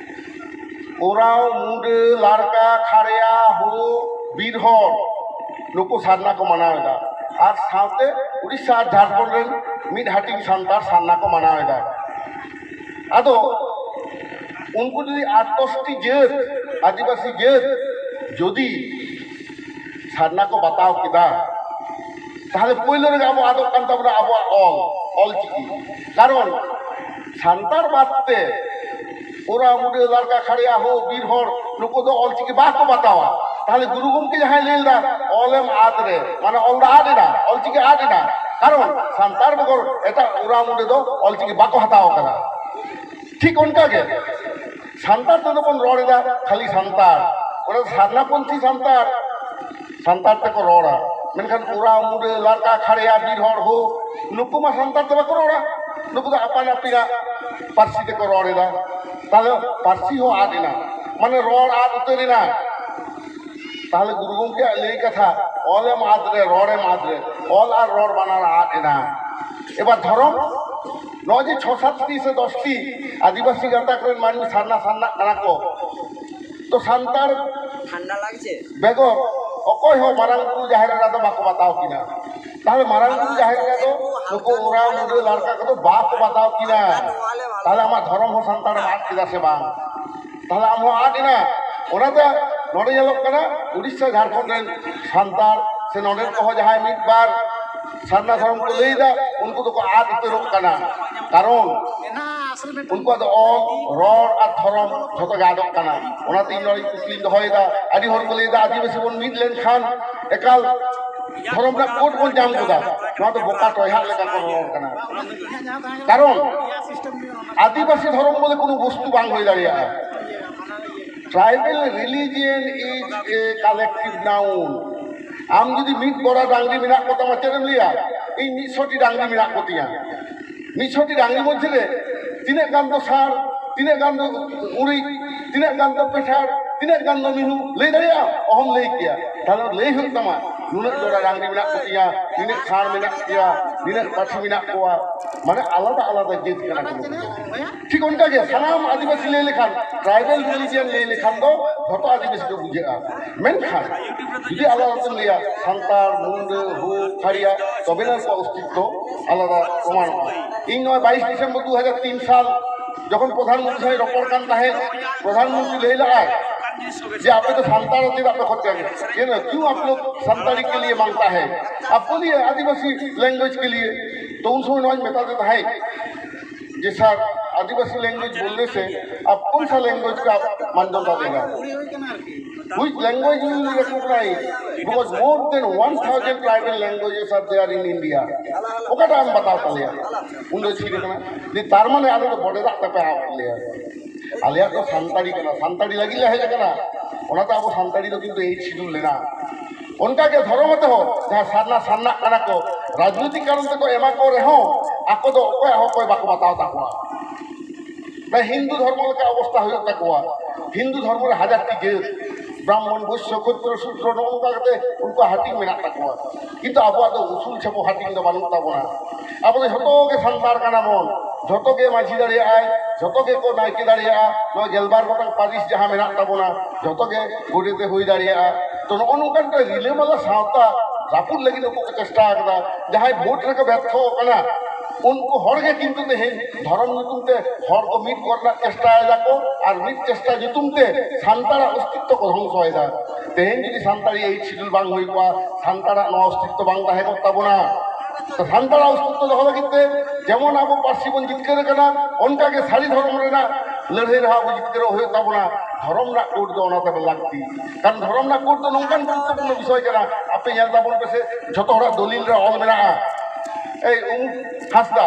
ᱳᱨᱟᱣ, ᱢᱩᱰᱟᱹ, ᱞᱟᱲᱠᱟ, ᱠᱷᱟᱲᱭᱟ, ᱦᱳ, ᱵᱤᱨ ᱦᱚᱲ, ᱱᱩᱠᱩ ᱥᱟᱨᱱᱟ ᱠᱚ ᱢᱟᱱᱟᱣ ᱮᱫᱟ᱾ ᱟᱨ ᱥᱟᱶᱛᱮ ᱩᱲᱤᱥᱥᱟ ᱟᱨ ᱡᱷᱟᱲᱠᱷᱚᱸᱰ ᱨᱮᱱ ᱢᱤᱫ ᱦᱟᱹᱴᱤᱧ ᱥᱟᱱᱛᱟᱲ ᱥᱟᱨᱱᱟ ᱠᱚ ᱢᱟᱱᱟᱣ ᱮᱫᱟ᱾ ᱟᱫᱚ ᱩᱱᱠᱩ ᱡᱩᱫᱤ ᱟᱴ ᱫᱚᱥᱴᱤ ᱡᱟᱹᱛ, ᱟᱹᱫᱤᱵᱟᱹᱥᱤ ᱡᱟᱹᱛ ᱡᱩᱫᱤ ᱥᱟᱨᱱᱟ ᱠᱚ ᱵᱟᱛᱟᱣ ᱠᱮᱫᱟ, ᱛᱟᱦᱞᱮ ᱯᱳᱭᱞᱳ ᱨᱮᱜᱮ ᱟᱵᱚ ᱟᱫᱚᱜ ᱠᱟᱱ ᱛᱟᱵᱚᱱᱟ ᱟᱵᱚᱣᱟᱜ ᱚᱞ, ᱚᱞ ᱪᱤᱠᱤ᱾ ᱠᱟᱨᱚᱱ ᱥᱟᱱᱛᱟᱲ ᱵᱟᱫ ᱛᱮ ᱳᱨᱟᱣ, ᱢᱩᱰᱟᱹ, ᱞᱟᱲᱠᱟ, ᱠᱷᱟᱲᱭᱟ, ᱦᱳ, ᱵᱤᱨ ᱦᱚᱲ, ᱱᱩᱠᱩ ᱫᱚ ᱚᱞᱪᱤᱠᱤ ᱵᱟᱠᱚ ᱵᱟᱛᱟᱣᱟ᱾ ᱛᱟᱦᱞᱮ ᱜᱩᱨᱩ ᱜᱚᱢᱠᱮ ᱡᱟᱦᱟᱸᱭ ᱞᱟᱹᱭ ᱞᱮᱫᱟ, ᱚᱞᱮᱢ ᱟᱫ ᱨᱮ, ᱢᱟᱱᱮ ᱚᱞ ᱫᱚ ᱟᱫ ᱮᱱᱟ, ᱚᱞᱪᱤᱠᱤ ᱟᱫ ᱮᱱᱟ, ᱠᱟᱨᱚᱱ ᱥᱟᱱᱛᱟᱲ ᱵᱮᱜᱚᱨ ᱮᱴᱟᱜ ᱳᱨᱟᱣ ᱢᱩᱰᱟᱹ ᱫᱚ ᱚᱞᱪᱤᱠᱤ ᱵᱟᱠᱚ ᱦᱟᱛᱟᱣ ᱟᱠᱟᱫᱟ᱾ ᱴᱷᱤᱠ ᱚᱱᱠᱟ ᱜᱮ ᱥᱟᱱᱛᱟᱲ ᱛᱮᱫᱚ ᱵᱚᱱ ᱨᱚᱲ ᱮᱫᱟ, ᱠᱷᱟᱹᱞᱤ ᱥᱟᱱᱛᱟᱲ, ᱚᱱᱟ ᱥᱟᱨᱱᱟᱯᱚᱱᱛᱷᱤ ᱥᱟᱱᱛᱟᱲ, ᱥᱟᱱᱛᱟᱲ ᱛᱮᱠᱚ ᱨᱚᱲᱟ, ᱢᱮᱱᱠᱷᱟᱱ ᱳᱨᱟᱣ ᱢᱩᱰᱟᱹ, ᱞᱟᱲᱠᱟ, ᱠᱷᱟᱲᱭᱟ, ᱵᱤᱨ ᱦᱚᱲ, ᱦᱳ, ᱱᱩᱠᱩ ᱢᱟ ᱥᱟᱱᱛᱟᱲ ᱛᱮ ᱵᱟᱠᱚ ᱨᱚᱲᱟ, ᱱᱩᱠᱩ ᱫᱚ ᱟᱯᱟᱱ ᱟᱹᱯᱤᱱᱟᱜ ᱯᱟᱹᱨᱥᱤ ᱛᱮᱠᱚ ᱨᱚᱲ ᱮᱫᱟ᱾ ᱛᱟᱦᱞᱮ ᱯᱟᱹᱨᱥᱤ ᱦᱚᱸ ᱟᱫ ᱮᱱᱟ, ᱢᱟᱱᱮ ᱨᱚᱲ ᱟᱫ ᱩᱛᱟᱹᱨ ᱮᱱᱟ᱾ ᱛᱟᱦᱞᱮ ᱜᱩᱨᱩ ᱜᱚᱢᱠᱮᱭᱟᱜ ᱞᱟᱹᱭ ᱠᱟᱛᱷᱟ, ᱚᱞᱮᱢ ᱟᱫ ᱨᱮ, ᱨᱚᱲᱮᱢ ᱟᱫ ᱨᱮ, ᱚᱞ ᱟᱨ ᱨᱚᱲ ᱵᱟᱱᱟᱨ ᱟᱫ ᱮᱱᱟ᱾ ᱮᱵᱟᱨ ᱫᱷᱚᱨᱚᱢ, ᱱᱚᱜᱼᱚᱭ ᱡᱮ ᱪᱷᱚ ᱥᱟᱛᱴᱤ ᱥᱮ ᱫᱚᱥᱴᱤ ᱟᱹᱫᱤᱵᱟᱹᱥᱤ ᱜᱟᱛᱟᱠ ᱨᱮᱱ ᱢᱟᱹᱱᱢᱤ ᱥᱟᱨᱱᱟ ᱥᱟᱨᱱᱟᱜ ᱠᱟᱱᱟ ᱠᱚ, ᱛᱚ ᱥᱟᱱᱛᱟᱲ ᱴᱷᱟᱱᱰᱟ ᱞᱟᱜᱪᱮ? ᱵᱮᱜᱚᱨ ᱚᱠᱚᱭ ᱦᱚᱸ ᱢᱟᱨᱟᱝ ᱵᱩᱨᱩ ᱡᱟᱦᱮᱨ ᱮᱨᱟ ᱫᱚ ᱵᱟᱠᱚ ᱵᱟᱛᱟᱣ ᱠᱤᱱᱟ᱾ ᱛᱟᱦᱞᱮ ᱢᱟᱨᱟᱝ ᱵᱩᱨᱩ ᱡᱟᱦᱮᱨ ᱮᱨᱟ ᱫᱚ ᱱᱩᱠᱩ ᱳᱨᱟᱣ ᱢᱩᱰᱟᱹ ᱞᱟᱲᱠᱟ ᱠᱚᱫᱚ ᱵᱟᱠᱚ ᱵᱟᱛᱟᱣ ᱠᱤᱱᱟ᱾ ᱛᱟᱦᱞᱮ ᱟᱢᱟᱜ ᱫᱷᱚᱨᱚᱢ ᱦᱚᱸ ᱥᱟᱱᱛᱟᱲ ᱮᱢ ᱟᱫ ᱠᱮᱫᱟ ᱥᱮ ᱵᱟᱝ? ᱛᱟᱦᱞᱮ ᱟᱢ ᱦᱚᱸ ᱟᱫ ᱮᱱᱟ᱾ ᱚᱱᱟᱛᱮ ᱱᱚᱰᱮ ᱧᱮᱞᱚᱜ ᱠᱟᱱᱟ, ᱩᱲᱤᱥᱥᱟ ᱡᱷᱟᱲᱠᱷᱚᱸᱰ ᱨᱮᱱ ᱥᱟᱱᱛᱟᱲ ᱥᱮ ᱱᱚᱰᱮᱱ ᱠᱚᱦᱚᱸ ᱡᱟᱦᱟᱸᱭ ᱢᱤᱫ ᱵᱟᱨ ᱥᱟᱨᱱᱟ ᱫᱷᱚᱨᱚᱢ ᱠᱚ ᱞᱟᱹᱭᱫᱟ, ᱩᱱᱠᱩ ᱫᱚᱠᱚ ᱟᱫ ᱩᱛᱟᱹᱨᱚᱜ ᱠᱟᱱᱟ᱾ ᱠᱟᱨᱚᱱ ᱩᱱᱠᱩᱣᱟᱜ ᱫᱚ ᱚᱞ, ᱨᱚᱲ ᱟᱨ ᱫᱷᱚᱨᱚᱢ ᱡᱷᱚᱛᱚ ᱜᱮ ᱟᱫᱚᱜ ᱠᱟᱱᱟ᱾ ᱚᱱᱟᱛᱮ ᱤᱧ ᱱᱚᱰᱮ ᱠᱩᱠᱞᱤᱧ ᱫᱚᱦᱚᱭᱮᱫᱟ, ᱟᱹᱰᱤ ᱦᱚᱲ ᱠᱚ ᱞᱟᱹᱭᱫᱟ ᱟᱹᱫᱤᱵᱟᱹᱥᱤ ᱵᱚᱱ ᱢᱤᱫ ᱞᱮᱱᱠᱷᱟᱱ ᱮᱠᱟᱞ ᱫᱷᱚᱨᱚᱢ ᱨᱮᱱᱟᱜ ᱠᱳᱰ ᱵᱚᱱ ᱧᱟᱢ ᱜᱚᱫᱟ᱾ ᱱᱚᱣᱟ ᱫᱚ ᱵᱚᱠᱟ ᱴᱚᱭᱦᱟᱜ ᱞᱮᱠᱟ ᱠᱚ ᱨᱚᱲ ᱠᱟᱱᱟ᱾ ᱠᱟᱨᱚᱱ ᱟᱹᱫᱤᱵᱟᱹᱥᱤ ᱫᱷᱚᱨᱚᱢ ᱵᱚᱞᱮ ᱠᱳᱱᱳ ᱵᱚᱥᱛᱩ ᱵᱟᱝ ᱦᱩᱭ ᱫᱟᱲᱮᱭᱟᱜᱼᱟ᱾ Tribal religion is a collective noun. ᱟᱢ ᱡᱩᱫᱤ ᱢᱤᱫ ᱜᱚᱲᱟ ᱰᱟᱝᱨᱤ ᱢᱮᱱᱟᱜ ᱠᱚᱛᱟᱢᱟ, ᱪᱮᱫ ᱮᱢ ᱞᱟᱹᱭᱟ? ᱤᱧ ᱢᱤᱫ ᱥᱚ ᱴᱤ ᱰᱟᱝᱨᱤ ᱢᱮᱱᱟᱜ ᱠᱚᱛᱤᱧᱟ᱾ ᱢᱤᱫ ᱥᱚ ᱴᱤ ᱰᱟᱝᱨᱤ ᱢᱚᱫᱽᱫᱷᱮ ᱨᱮ ᱛᱤᱱᱟᱹᱜ ᱜᱟᱱ ᱫᱚ ᱥᱟᱨ, ᱛᱤᱱᱟᱹᱜ ᱜᱟᱱ ᱫᱚ ᱩᱨᱤᱡ, ᱛᱤᱱᱟᱹᱜ ᱜᱟᱱ ᱫᱚ ᱯᱮᱴᱷᱟᱲ, ᱛᱤᱱᱟᱹᱜ ᱜᱟᱱ ᱫᱚ ᱢᱤᱦᱩ, ᱞᱟᱹᱭ ᱫᱟᱲᱮᱭᱟᱜᱼᱟ? ᱚᱦᱚᱢ ᱞᱟᱹᱭ ᱠᱮᱭᱟ᱾ ᱛᱟᱦᱞᱮ ᱞᱟᱹᱭ ᱦᱩᱭᱩᱜ ᱛᱟᱢᱟ, ᱱᱩᱱᱟᱹᱜ ᱡᱚᱲᱟ ᱰᱟᱝᱨᱤ ᱢᱮᱱᱟᱜ ᱠᱚᱛᱤᱧᱟ, ᱱᱤᱱᱟᱹᱜ ᱥᱟᱬ ᱢᱮᱱᱟᱜ ᱠᱚᱣᱟ, ᱱᱤᱱᱟᱹᱜ ᱯᱟᱹᱴᱷᱤ ᱢᱮᱱᱟᱜ ᱠᱚᱣᱟ, ᱢᱟᱱᱮ ᱟᱞᱟᱫᱟ ᱟᱞᱟᱫᱟ ᱡᱟᱹᱛ ᱠᱟᱱᱟ ᱠᱚ ᱱᱩᱠᱩ ᱫᱚ᱾ ᱴᱷᱤᱠ ᱚᱱᱠᱟ ᱜᱮ ᱥᱟᱱᱟᱢ ᱟᱹᱫᱤᱵᱟᱹᱥᱤ ᱞᱟᱹᱭ ᱞᱮᱠᱷᱟᱱ, tribal religion ᱞᱟᱹᱭ ᱞᱮᱠᱷᱟᱱ ᱫᱚ ᱡᱷᱚᱛᱚ ᱟᱹᱫᱤᱵᱟᱹᱥᱤ ᱠᱚ ᱵᱩᱡᱷᱟᱹᱜᱼᱟ᱾ ᱢᱮᱱᱠᱷᱟᱱ ᱡᱩᱫᱤ ᱟᱞᱟᱫᱟ ᱛᱮᱢ ᱞᱟᱹᱭᱟ ᱥᱟᱱᱛᱟᱲ, ᱢᱩᱱᱰᱟᱹ, ᱦᱳ, ᱠᱷᱟᱲᱭᱟ, ᱛᱚᱵᱮᱱᱟ ᱩᱱᱠᱩᱣᱟᱜ ᱚᱥᱛᱤᱛᱛᱚ ᱟᱞᱟᱫᱟ ᱯᱨᱚᱢᱟᱱᱚᱜᱼᱟ᱾ ᱤᱧ ᱱᱚᱣᱟ ᱵᱟᱭᱤᱥ ᱰᱤᱥᱮᱢᱵᱚᱨ ᱫᱩ ᱦᱟᱡᱟᱨ ᱛᱤᱱ ᱥᱟᱞ ᱡᱚᱠᱷᱚᱱ ᱯᱨᱚᱫᱷᱟᱱ ᱢᱚᱱᱛᱨᱤ ᱥᱟᱶ ᱨᱚᱯᱚᱲ ᱠᱟᱱ ᱛᱟᱦᱮᱸᱫ, ᱯᱨᱚᱫᱷᱟᱱ ᱢᱚᱱᱛᱨᱤ ᱞᱟᱹᱭ ᱞᱟᱜᱼᱟᱭ ᱡᱮ ᱟᱯᱮ ᱫᱚ ᱥᱟᱱᱛᱟᱲ ᱪᱮᱫᱟᱜ ᱯᱮ ᱠᱷᱚᱡ ᱠᱟᱱᱟ? ᱠᱮᱱ ᱠᱤᱭᱩ ᱟᱯ ᱞᱳᱜ ᱥᱟᱱᱛᱟᱲᱤ ᱠᱮ ᱞᱤᱭᱮ ᱢᱟᱝᱜᱛᱟ ᱦᱮ? ᱟᱯ ᱵᱳᱞᱤᱭᱮ ᱟᱹᱫᱤᱵᱟᱹᱥᱤ ᱞᱮᱝᱜᱩᱭᱮᱡᱽ ᱠᱮ ᱞᱤᱭᱮ᱾ ᱛᱚ ᱩᱱ ᱥᱚᱢᱚᱭ ᱱᱚᱣᱟᱧ ᱢᱮᱛᱟ ᱫᱮ ᱛᱟᱦᱮᱸᱫ ᱡᱮ ᱥᱟᱨ, आदिवासी लैंग्वेज बोलने से आप कौन सा लैंग्वेज का आप मान्यता देगा? Which language will you recognize? Because more than one thousand tribal languages are there in India. ᱚᱠᱟᱴᱟᱜ ᱮᱢ ᱵᱟᱛᱟᱣ ᱛᱟᱞᱮᱭᱟ? ᱩᱱ ᱫᱚ ᱪᱷᱤᱨ ᱠᱟᱱᱟ ᱡᱮ ᱛᱟᱨ ᱢᱟᱱᱮ ᱟᱞᱮ ᱫᱚ ᱵᱚᱰᱮ ᱫᱟᱜ ᱛᱮᱯᱮ ᱟᱵ ᱞᱮᱭᱟ᱾ ᱟᱞᱮᱭᱟᱜ ᱫᱚ ᱥᱟᱱᱛᱟᱲᱤ ᱠᱟᱱᱟ, ᱥᱟᱱᱛᱟᱲᱤ ᱞᱟᱹᱜᱤᱫ ᱞᱮ ᱦᱮᱡ ᱟᱠᱟᱱᱟ, ᱚᱱᱟᱛᱮ ᱟᱵᱚ ᱥᱟᱱᱛᱟᱲᱤ ᱫᱚ ᱠᱤᱱᱛᱩ ᱮᱭᱤᱴ ᱥᱤᱰᱩᱞ ᱞᱮᱱᱟ᱾ ᱚᱱᱠᱟᱜᱮ ᱫᱷᱚᱨᱚᱢ ᱟᱛᱮ ᱦᱚᱸ ᱡᱟᱦᱟᱸ ᱥᱟᱨᱱᱟ ᱥᱟᱨᱱᱟᱜ ᱠᱟᱱᱟ ᱠᱚ, ᱨᱟᱡᱽᱱᱳᱭᱛᱤᱠ ᱠᱟᱨᱚᱱ ᱛᱮᱠᱚ ᱮᱢᱟ ᱠᱚ ᱨᱮᱦᱚᱸ ᱟᱠᱚ ᱫᱚ ᱚᱠᱚᱭᱟᱜ ᱦᱚᱸ ᱚᱠᱚᱭ ᱵᱟᱠᱚ ᱵᱟᱛᱟᱣ ᱛᱟᱠᱚᱣᱟ᱾ ᱢᱟᱱᱮ ᱦᱤᱱᱫᱩ ᱫᱷᱚᱨᱢᱚ ᱞᱮᱠᱟ ᱚᱵᱚᱥᱛᱟ ᱦᱩᱭᱩᱜ ᱛᱟᱠᱚᱣᱟ᱾ ᱦᱤᱱᱫᱩ ᱫᱷᱚᱨᱢᱚ ᱨᱮ ᱦᱟᱡᱟᱨ ᱴᱤ ᱡᱟᱹᱛ, ᱵᱨᱟᱦᱢᱚᱱ, ᱵᱳᱭᱥᱭᱚ, ᱠᱷᱚᱛᱨᱚ, ᱥᱩᱫᱨᱚ, ᱱᱚᱜᱼᱚ ᱱᱚᱝᱠᱟ ᱠᱟᱛᱮ ᱩᱱᱠᱩᱣᱟᱜ ᱦᱟᱹᱴᱤᱧ ᱢᱮᱱᱟᱜ ᱛᱟᱠᱚᱣᱟ᱾ ᱠᱤᱱᱛᱩ ᱟᱵᱚᱣᱟᱜ ᱫᱚ ᱩᱥᱩᱞ ᱪᱷᱮᱯᱚ ᱦᱟᱹᱴᱤᱧ ᱫᱚ ᱵᱟᱹᱱᱩᱜ ᱛᱟᱵᱚᱱᱟ᱾ ᱟᱵᱚ ᱫᱚ ᱡᱷᱚᱛᱚ ᱜᱮ ᱥᱟᱱᱛᱟᱲ ᱠᱟᱱᱟ ᱵᱚᱱ, ᱡᱷᱚᱛᱚ ᱜᱮ ᱢᱟᱹᱡᱷᱤ ᱫᱟᱲᱮᱭᱟᱜᱼᱟᱭ, ᱡᱷᱚᱛᱚ ᱜᱮ ᱠᱚ ᱱᱟᱭᱠᱮ ᱫᱟᱲᱮᱭᱟᱜᱼᱟ᱾ ᱱᱚᱣᱟ ᱜᱮᱞᱵᱟᱨ ᱜᱚᱴᱟᱝ ᱯᱟᱹᱨᱤᱥ ᱡᱟᱦᱟᱸ ᱢᱮᱱᱟᱜ ᱛᱟᱵᱚᱱᱟ, ᱡᱷᱚᱛᱚ ᱜᱮ ᱜᱚᱰᱮᱛ ᱮ ᱦᱩᱭ ᱫᱟᱲᱮᱭᱟᱜᱼᱟ᱾ ᱛᱚ, ᱱᱚᱜᱼᱚ ᱱᱚᱝᱠᱟᱱ ᱢᱤᱫᱴᱟᱝ ᱨᱤᱞᱟᱹᱢᱟᱞᱟ ᱥᱟᱶᱛᱟ ᱨᱟᱹᱯᱩᱫ ᱞᱟᱹᱜᱤᱫ ᱩᱱᱠᱩ ᱠᱚ ᱪᱮᱥᱴᱟ ᱟᱠᱟᱫᱟ᱾ ᱡᱟᱦᱟᱸᱭ ᱵᱷᱳᱴ ᱨᱮᱠᱚ ᱵᱮᱨᱛᱷᱚ ᱟᱠᱟᱱᱟ, ᱩᱱᱠᱩ ᱦᱚᱲ ᱜᱮ ᱠᱤᱱᱛᱩ ᱛᱮᱦᱮᱧ ᱫᱷᱚᱨᱚᱢ ᱧᱩᱛᱩᱢ ᱛᱮ ᱦᱚᱲ ᱠᱚ ᱢᱤᱫ ᱠᱚ ᱨᱮᱱᱟᱜ ᱪᱮᱥᱴᱟᱭ ᱫᱟᱠᱚ, ᱟᱨ ᱢᱤᱫ ᱪᱮᱥᱴᱟ ᱧᱩᱛᱩᱢ ᱛᱮ ᱥᱟᱱᱛᱟᱲᱟᱜ ᱚᱥᱛᱤᱛᱛᱚ ᱠᱚ ᱫᱷᱚᱝᱥᱚᱭᱮᱫᱟ᱾ ᱛᱮᱦᱮᱧ ᱡᱩᱫᱤ ᱥᱟᱱᱛᱟᱲᱤ ᱮᱭᱤᱴ ᱥᱤᱰᱩᱞ ᱵᱟᱝ ᱦᱩᱭ ᱠᱚᱜᱼᱟ, ᱥᱟᱱᱛᱟᱲᱟᱜ ᱱᱚᱣᱟ ᱚᱥᱛᱤᱛᱛᱚ ᱵᱟᱝ ᱛᱟᱦᱮᱸ ᱠᱚᱜ ᱛᱟᱵᱚᱱᱟ᱾ ᱛᱚ, ᱥᱟᱱᱛᱟᱲᱟᱜ ᱚᱥᱛᱤᱛᱛᱚ ᱫᱚᱦᱚ ᱞᱟᱹᱜᱤᱫ ᱛᱮ ᱡᱮᱢᱚᱱ ᱟᱵᱚ ᱯᱟᱹᱨᱥᱤ ᱵᱚᱱ ᱡᱤᱛᱠᱟᱹᱨ ᱟᱠᱟᱱᱟ, ᱚᱱᱠᱟᱜᱮ ᱥᱟᱹᱨᱤ ᱫᱷᱚᱨᱚᱢ ᱨᱮᱱᱟᱜ ᱞᱟᱹᱲᱦᱟᱹᱭ ᱨᱮᱦᱚᱸ ᱟᱵᱚ ᱡᱤᱛᱠᱟᱹᱨᱚᱜ ᱦᱩᱭᱩᱜ ᱛᱟᱵᱚᱱᱟ᱾ ᱫᱷᱚᱨᱚᱢ ᱨᱮᱱᱟᱜ ᱠᱳᱰ ᱫᱚ ᱚᱱᱟᱛᱮ ᱞᱟᱹᱠᱛᱤ, ᱠᱟᱨᱚᱱ ᱫᱷᱚᱨᱚᱢ ᱨᱮᱱᱟᱜ ᱠᱳᱰ ᱫᱚ ᱱᱚᱝᱠᱟᱱ ᱜᱩᱨᱩᱛᱛᱚᱯᱩᱨᱱᱚ ᱵᱤᱥᱚᱭ ᱠᱟᱱᱟ᱾ ᱟᱯᱮ ᱧᱮᱞ ᱛᱟᱵᱚᱱ ᱯᱮᱥᱮ, ᱡᱷᱚᱛᱚ ᱦᱚᱲᱟᱜ ᱫᱚᱞᱤᱞ ᱨᱮ ᱚᱞ ᱢᱮᱱᱟᱜᱼᱟ, ᱮᱭ ᱩᱢᱩᱠ ᱦᱟᱸᱥᱫᱟ,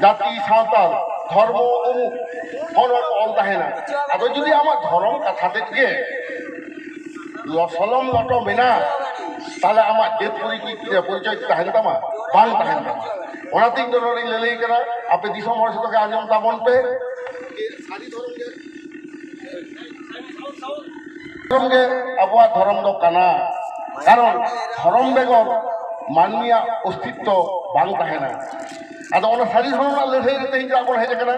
ᱡᱟᱹᱛᱤ ᱥᱟᱶᱛᱟᱞ, ᱫᱷᱚᱨᱢᱚ ᱩᱢᱩᱠ, ᱦᱚᱸᱜᱼᱚ ᱱᱚᱣᱟ ᱠᱚ ᱚᱞ ᱛᱟᱦᱮᱱᱟ᱾ ᱟᱫᱚ ᱡᱩᱫᱤ ᱟᱢᱟᱜ ᱫᱷᱚᱨᱚᱢ ᱠᱟᱛᱷᱟ ᱛᱮᱫ ᱜᱮ ᱞᱚᱥᱚᱞᱚᱢ ᱞᱚᱴᱚ ᱢᱮᱱᱟᱜ, ᱛᱟᱦᱞᱮ ᱟᱢᱟᱜ ᱡᱟᱹᱛ ᱯᱚᱨᱤᱪᱚᱭ, ᱯᱚᱨᱤᱪᱚᱭ ᱛᱟᱦᱮᱱ ᱛᱟᱢᱟ? ᱵᱟᱝ ᱛᱟᱦᱮᱱ ᱛᱟᱢᱟ᱾ ᱚᱱᱟᱛᱮ ᱤᱧ ᱫᱚ ᱱᱚᱰᱮᱧ ᱞᱟᱹᱞᱟᱹᱭ ᱠᱟᱱᱟ, ᱟᱯᱮ ᱫᱤᱥᱚᱢ ᱦᱚᱲ ᱡᱚᱛᱚ ᱜᱮ ᱟᱸᱡᱚᱢ ᱛᱟᱵᱚᱱ ᱯᱮ᱾ ᱫᱷᱚᱨᱚᱢ ᱜᱮ ᱟᱵᱚᱣᱟᱜ ᱫᱷᱚᱨᱚᱢ ᱫᱚ ᱠᱟᱱᱟ, ᱠᱟᱨᱚᱱ ᱫᱷᱚᱨᱚᱢ ᱵᱮᱜᱚᱨ ᱢᱟᱹᱱᱢᱤᱭᱟᱜ ᱚᱥᱛᱤᱛᱛᱚ ᱵᱟᱝ ᱛᱟᱦᱮᱱᱟ᱾ ᱟᱫᱚ ᱚᱱᱟ ᱥᱟᱹᱨᱤ ᱫᱷᱚᱨᱚᱢ ᱨᱮᱱᱟᱜ ᱞᱟᱹᱲᱦᱟᱹᱭ ᱨᱮ ᱛᱮᱦᱮᱧ ᱪᱮᱫᱟᱜ ᱵᱚᱱ ᱦᱮᱡ ᱟᱠᱟᱱᱟ?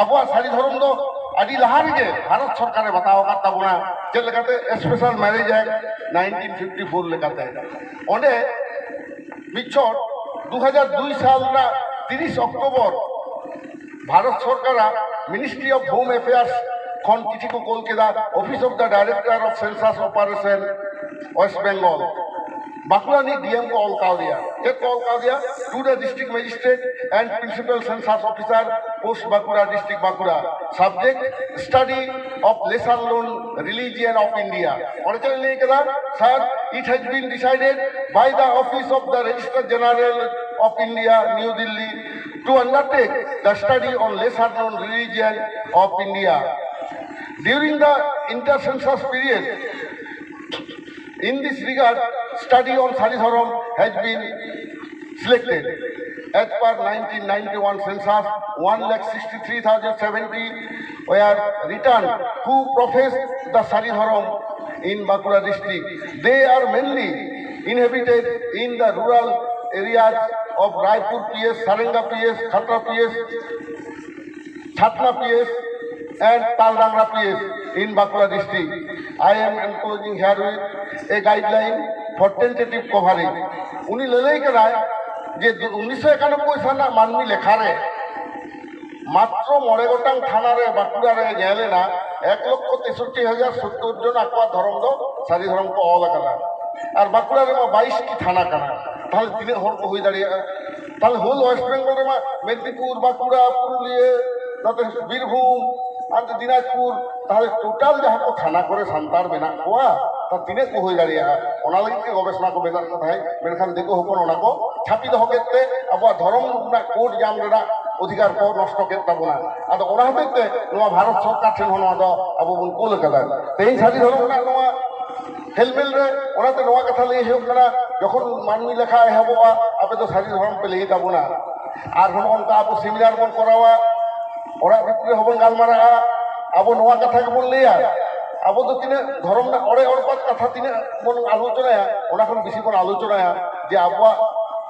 ᱟᱵᱚᱣᱟᱜ ᱥᱟᱹᱨᱤ ᱫᱷᱚᱨᱚᱢ ᱫᱚ ᱟᱹᱰᱤ ᱞᱟᱦᱟ ᱨᱮᱜᱮ ᱵᱷᱟᱨᱚᱛ ᱥᱚᱨᱠᱟᱨᱮ ᱵᱟᱛᱟᱣ ᱟᱠᱟᱫ ᱛᱟᱵᱚᱱᱟ᱾ ᱪᱮᱫ ᱞᱮᱠᱟᱛᱮ? Special Marriage Act nineteen fifty four ᱞᱮᱠᱟᱛᱮ᱾ ᱚᱸᱰᱮ ᱢᱤᱫ ᱪᱷᱚᱴ ᱫᱩ ᱦᱟᱡᱟᱨ ᱫᱩᱭ ᱥᱟᱞ ᱨᱮᱱᱟᱜ ᱛᱤᱨᱤᱥ ᱚᱠᱴᱳᱵᱚᱨ ᱵᱷᱟᱨᱚᱛ ᱥᱚᱨᱠᱟᱨᱟᱜ Ministry of Home Affairs ᱠᱷᱚᱱ ᱪᱤᱴᱷᱤ ᱠᱚ ᱠᱳᱞ ᱠᱮᱫᱟ, Office of the Director of Census Operation, West Bengal᱾ Bankura ᱨᱤᱱᱤᱡ ᱰᱤ ᱮᱢ ᱠᱚ ᱚᱞ ᱠᱟᱣᱫᱮᱭᱟ᱾ ᱪᱮᱫ ᱠᱚ ᱚᱞ ᱠᱟᱣᱫᱮᱭᱟ? To the district magistrate and principal census officer, Post Bankura, District Bankura. Subject: Study of Lesser Known Religion of India. ᱚᱸᱰᱮ ᱪᱮᱫ ᱞᱟᱹᱭ ᱠᱟᱫᱟ? Sir, it has been decided by the Office of the Registrar General of India, New Delhi, to undertake the study on lesser known religion of India. During the inter-census period, in this regard, study on Sari Dhorom has been selected. As per nineteen ninety-one census, one lakh sixty-three thousand seventy were returned who profess the Sari Dhorom in Bankura district. They are mainly inhabited in the rural areas of Raipur P S, Sarenga P S, Khatra P S, Chatna P S and Taldangra P S in Bankura district. I am enclosing herewith a guideline for tentative coverage. ᱩᱱᱤ ᱞᱟᱹᱞᱟᱹᱭ ᱠᱟᱱᱟᱭ ᱡᱮ ᱩᱱᱤᱥᱥᱚ ᱮᱠᱟᱱᱚᱵᱵᱳᱭ ᱥᱟᱞ ᱨᱮᱱᱟᱜ ᱢᱟᱹᱱᱢᱤ ᱞᱮᱠᱷᱟ ᱨᱮ ᱢᱟᱛᱨᱚ ᱢᱚᱬᱮ ᱜᱚᱴᱟᱝ ᱛᱷᱟᱱᱟ ᱨᱮ ᱵᱟᱸᱠᱩᱲᱟ ᱨᱮ ᱧᱮᱞ ᱮᱱᱟ ᱮᱠ ᱞᱚᱠᱠᱷᱚ ᱛᱮᱥᱚᱴᱴᱤ ᱦᱟᱡᱟᱨ ᱥᱚᱛᱛᱚᱨ ᱡᱚᱱ ᱟᱠᱚᱣᱟᱜ ᱫᱷᱚᱨᱚᱢ ᱫᱚ ᱥᱟᱹᱨᱤ ᱫᱷᱚᱨᱚᱢ ᱠᱚ ᱚᱞ ᱟᱠᱟᱫᱟ᱾ ᱟᱨ ᱵᱟᱸᱠᱩᱲᱟ ᱨᱮᱢᱟ ᱵᱟᱭᱤᱥ ᱴᱤ ᱛᱷᱟᱱᱟ ᱠᱟᱱᱟ, ᱛᱟᱦᱚᱞᱮ ᱛᱤᱱᱟᱹᱜ ᱦᱚᱲ ᱠᱚ ᱦᱩᱭ ᱫᱟᱲᱮᱭᱟᱜᱼᱟ? ᱛᱟᱦᱚᱞᱮ whole West Bengal ᱨᱮᱢᱟ ᱢᱮᱫᱽᱱᱤᱯᱩᱨ, ᱵᱟᱸᱠᱩᱲᱟ, ᱯᱩᱨᱩᱞᱤᱭᱟᱹ, ᱱᱚᱛᱮ ᱵᱤᱨᱵᱷᱩᱢ, ᱦᱟᱱᱛᱮ ᱫᱤᱱᱟᱡᱽᱯᱩᱨ, ᱛᱟᱦᱚᱞᱮ total ᱡᱟᱦᱟᱸ ᱠᱚ ᱛᱷᱟᱱᱟ ᱠᱚᱨᱮ ᱥᱟᱱᱛᱟᱲ ᱢᱮᱱᱟᱜ ᱠᱚᱣᱟ, ᱛᱟ ᱛᱤᱱᱟᱹᱜ ᱠᱚ ᱦᱩᱭ ᱫᱟᱲᱮᱭᱟᱜᱼᱟ? ᱚᱱᱟ ᱞᱟᱹᱜᱤᱫ ᱜᱮ ᱜᱚᱵᱮᱥᱚᱱᱟ ᱠᱚ ᱢᱮᱱᱟᱜ ᱠᱚ ᱛᱟᱦᱮᱸᱫ᱾ ᱢᱮᱱᱠᱷᱟᱱ ᱫᱤᱠᱩ ᱦᱚᱯᱚᱱ ᱚᱱᱟ ᱠᱚ ᱪᱷᱟᱹᱯᱤ ᱫᱚᱦᱚ ᱠᱮᱫ ᱛᱮ ᱟᱵᱚᱣᱟᱜ ᱫᱷᱚᱨᱚᱢ ᱨᱮᱱᱟᱜ code ᱧᱟᱢ ᱨᱮᱱᱟᱜ ᱚᱫᱷᱤᱠᱟᱨ ᱠᱚ ᱱᱚᱥᱴᱚ ᱠᱮᱫ ᱛᱟᱵᱚᱱᱟ᱾ ᱟᱫᱚ ᱚᱱᱟ ᱦᱚᱛᱮᱡ ᱛᱮ ᱱᱚᱣᱟ ᱵᱷᱟᱨᱚᱛ ᱥᱚᱨᱠᱟᱨ ᱴᱷᱮᱱ ᱦᱚᱸ ᱱᱚᱣᱟ ᱫᱚ ᱟᱵᱚ ᱵᱚᱱ ᱠᱳᱞ ᱟᱠᱟᱫᱟ᱾ ᱛᱮᱦᱮᱧ ᱥᱟᱹᱨᱤ ᱫᱷᱚᱨᱚᱢ ᱨᱮᱱᱟᱜ ᱱᱚᱣᱟ ᱦᱮᱞᱢᱮᱞ ᱨᱮ, ᱚᱱᱟᱛᱮ ᱱᱚᱣᱟ ᱠᱟᱛᱷᱟ ᱞᱟᱹᱭ ᱦᱩᱭᱩᱜ ᱠᱟᱱᱟ, ᱡᱚᱠᱷᱚᱱ ᱢᱟᱹᱱᱢᱤ ᱞᱮᱠᱷᱟ ᱮᱦᱚᱵᱚᱜᱼᱟ, ᱟᱯᱮ ᱫᱚ ᱥᱟᱹᱨᱤ ᱫᱷᱚᱨᱚᱢ ᱯᱮ ᱞᱟᱹᱭ ᱛᱟᱵᱚᱱᱟ᱾ ᱟᱨ ᱱᱚᱜᱼᱚ ᱱᱚᱝᱠᱟ ᱟᱵᱚ seminar ᱵᱚᱱ ᱠᱚᱨᱟᱣᱟ, ᱚᱲᱟᱜ ᱵᱷᱤᱛᱨᱤ ᱨᱮᱦᱚᱸ ᱵᱚᱱ ᱜᱟᱞᱢᱟᱨᱟᱜᱼᱟ, ᱟᱵᱚ ᱱᱚᱣᱟ ᱠᱟᱛᱷᱟ ᱜᱮᱵᱚᱱ ᱞᱟᱹᱭᱟ᱾ ᱟᱵᱚ ᱫᱚ ᱛᱤᱱᱟᱹᱜ ᱫᱷᱚᱨᱚᱢ ᱨᱮᱱᱟᱜ ᱚᱲᱮ ᱚᱲᱯᱟᱛ ᱠᱟᱛᱷᱟ ᱛᱤᱱᱟᱹᱜ ᱵᱚᱱ ᱟᱞᱳᱪᱚᱱᱟᱭᱟ, ᱚᱱᱟ ᱠᱷᱚᱱ ᱵᱮᱥᱤ ᱵᱚᱱ ᱟᱞᱳᱪᱚᱱᱟᱭᱟ ᱡᱮ ᱟᱵᱚᱣᱟᱜ